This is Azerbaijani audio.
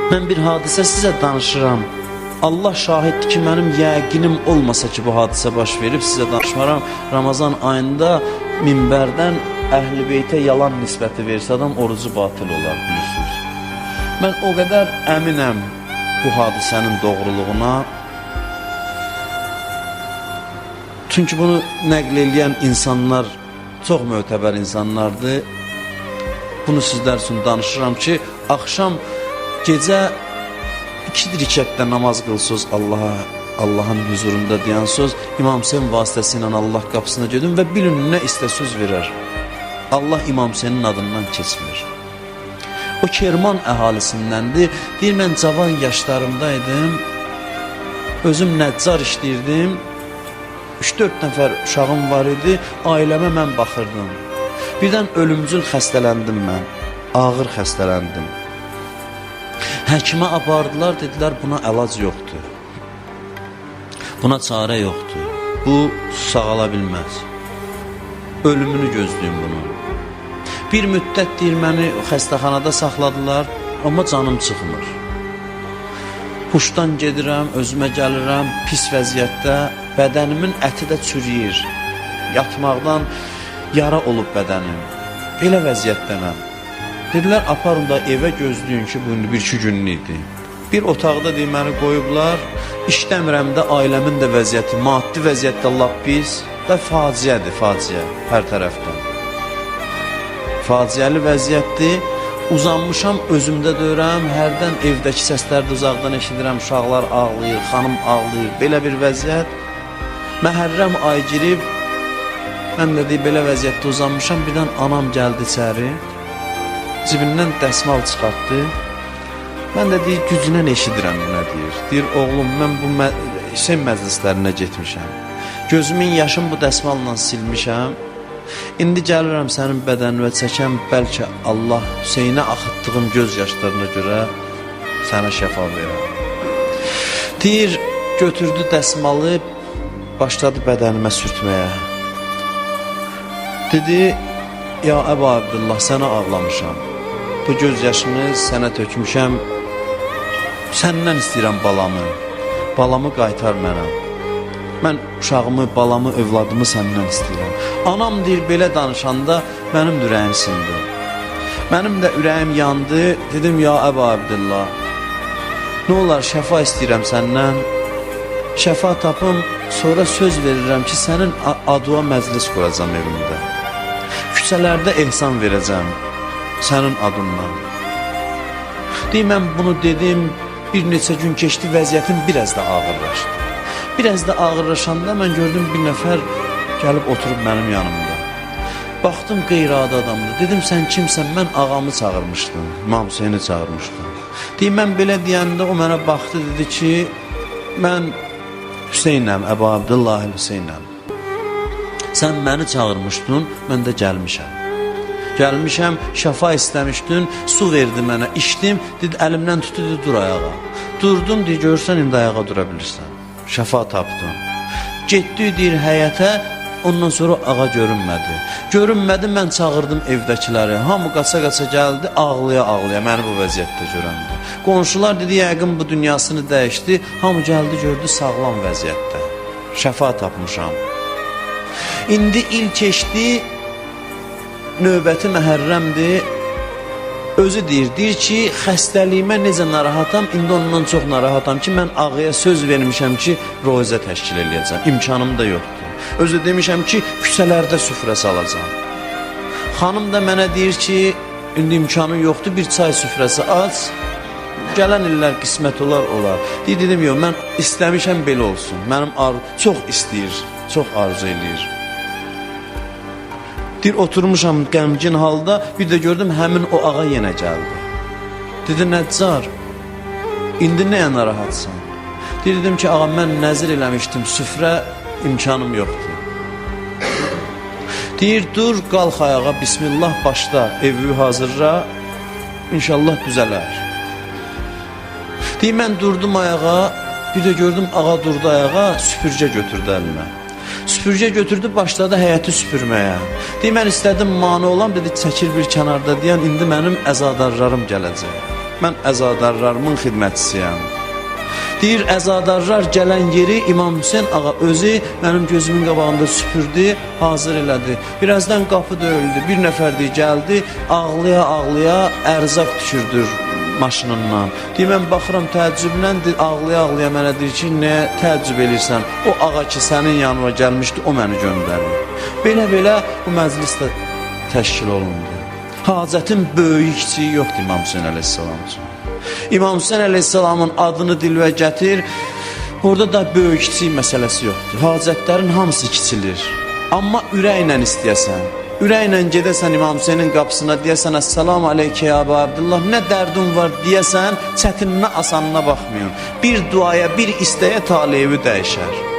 Mən bir hadisə sizə danışıram. Allah şahiddir ki, mənim yəqinim olmasa ki, bu hadisə baş verib, sizə danışmaram. Ramazan ayında minbərdən Əhl-i Beytə yalan nisbəti versə adam orucu batil olar, bilirsiniz. Mən o qədər əminəm bu hadisənin doğruluğuna. Çünki bunu nəql eləyən insanlar çox mötəbər insanlardır. Bunu sizlər üçün danışıram ki, axşam gecə 2 rükətdə namaz qılsınız Allaha, Allahın huzurunda deyən söz, İmam Hüseyn vasitəsilə Allah qapısına gedin və bilin nə istə söz verər. Allah İmam Hüseynin adından keçmir. O Kerman əhalisindəndir. Deyir, mən cavan yaşlarımdaydım. Özüm nəccar işləyirdim. 3-4 nəfər uşağım var idi. Ailəmə mən baxırdım. Birdən ölümcül xəstələndim mən. Ağır xəstələndim. Həkimə apardılar, dedilər buna əlac yoxdur. Buna çarə yoxdur. Bu sağala bilməz. Ölümünü gözləyim bunun. Bir müddət deyir məni xəstəxanada saxladılar, amma canım çıxmır. Huşdan gedirəm, özümə gəlirəm, pis vəziyyətdə, bədənimin əti də çürüyür. Yatmaqdan yara olub bədənim. Belə vəziyyətdə mən. Dedilər, aparın da evə gözləyin ki, bu indi bir-iki günlük idi. Bir otaqda deyir, məni qoyublar, işləmirəm də, ailəmin də vəziyyəti, maddi vəziyyətdə lap pis və faciədir, faciə hər tərəfdən. Faciəli vəziyyətdir. Uzanmışam, özümdə deyirəm, hərdən evdəki səsləri də uzaqdan eşidirəm, uşaqlar ağlayır, xanım ağlayır. Belə bir vəziyyət. Məhərrəm ayı girib, mən də deyir, belə vəziyyətdə uzanmışam, birdən anam gəldi içəri, cibindən dəsmal çıxartdı. Mən də deyir, gücünə eşidirəm nə deyir. Deyir, oğlum, mən bu Hüseyn məclislərinə getmişəm. Gözümün yaşını bu dəsmalla silmişəm. İndi gəlirəm sənin bədəninə çəkəm, bəlkə Allah Hüseynə axıtdığım göz yaşlarına görə sənə şəfa verər. Deyir, götürdü dəsmalı, başladı bədənimə sürtməyə. Dedi, ya Əba Abdullah, sənə ağlamışam. Bu göz yaşını sənə tökmüşəm. Səndən istəyirəm balamı. Balamı qaytar mənə. Mən uşağımı, balamı, övladımı səndən istəyirəm. Anam deyir, belə danışanda mənim də ürəyim sindi. Mənim də ürəyim yandı. Dedim, ya Əba Abdullah, nə olar şəfa istəyirəm səndən. Şəfa tapım, sonra söz verirəm ki, sənin adına məclis quracam evimdə. Küçələrdə ehsan verəcəm sənin adından. Deyir, mən bunu dedim, bir neçə gün keçdi, vəziyyətim biraz da ağırlaşdı. Biraz da ağırlaşanda mən gördüm bir nəfər gəlib oturub mənim yanımda. Baxdım qeyri-adi adamdır. Dedim, sən kimsən? Mən ağamı çağırmışdım, İmam Hüseyni çağırmışdım. Deyir, mən belə deyəndə o mənə baxdı, dedi ki, mən Hüseynəm, Əba Abdullah Hüseynəm. Sən məni çağırmışdın, mən də gəlmişəm. Gəlmişəm, şəfa istəmişdin, su verdi mənə, içdim, dedi, əlimdən tutdu, dedi, dur ayağa. Durdum, deyir, görürsən, indi ayağa dura bilirsən. Şəfa tapdım. Getdi, deyir, həyətə, ondan sonra ağa görünmədi. Görünmədi, mən çağırdım evdəkiləri. Hamı qaça-qaça gəldi, ağlaya-ağlaya məni bu vəziyyətdə görəndə. Qonşular dedi, yəqin bu dünyasını dəyişdi. Hamı gəldi, gördü, sağlam vəziyyətdə. Şəfa tapmışam. İndi il keçdi, növbəti Məhərrəmdir. Özü deyir, deyir ki, xəstəliyimə necə narahatam, indi ondan çox narahatam ki, mən ağaya söz vermişəm ki, rozə təşkil eləyəcəm. İmkanım da yoxdur. Özü demişəm ki, küçələrdə süfrə salacam. Xanım da mənə deyir ki, indi imkanın yoxdur, bir çay süfrəsi aç, gələn illər qismət olar, olar. Deyir, dedim, yox, mən istəmişəm belə olsun. Mənim çox istəyir, çox arzu eləyir. Deyir, oturmuşam qəmgin halda, bir də gördüm həmin o ağa yenə gəldi. Dedi, Nəccar, indi nəyə narahatsan? Deyir, dedim ki, ağa, mən nəzir eləmişdim, süfrə imkanım yoxdur. Deyir, dur, qalx ayağa, bismillah başla, evi hazırla, inşallah düzələr. Deyir, mən durdum ayağa, bir də gördüm ağa durdu ayağa, süpürgə götürdü əlinə. Süpürgə götürdü, başladı həyəti süpürməyə. Deyir, mən istədim mane olam, dedi, çəkil bir kənarda deyən, indi mənim əzadarlarım gələcək. Mən əzadarlarımın xidmətçisiyəm. Deyir, əzadarlar gələn yeri İmam Hüseyn ağa özü mənim gözümün qabağında süpürdü, hazır elədi. Birazdan qapı döyüldü, bir nəfər deyir, gəldi, ağlaya-ağlaya ərzaq tükürdür maşınından. Deyir, mən baxıram təəccüblə, ağlaya-ağlaya mənə deyir ki, nəyə təəccüb eləyirsən? O ağa ki sənin yanına gəlmişdi, o məni göndərir. Belə-belə bu məclis də təşkil olundu. Hacətin böyük kiçiyi yoxdur İmam Hüseyn əleyhissalam üçün. İmam Hüseyn əleyhissalamın adını dilvə gətir, orada da böyük kiçik məsələsi yoxdur. Hacətlərin hamısı kiçilir. Amma ürəklə istəyəsən, ürəklə gedəsən İmam Hüseynin qapısına, deyəsən Əssalamu aleykə ya Əbu Abdullah, nə dərdin var deyəsən, çətininə asanına baxmayın. Bir duaya, bir istəyə taleyi dəyişər.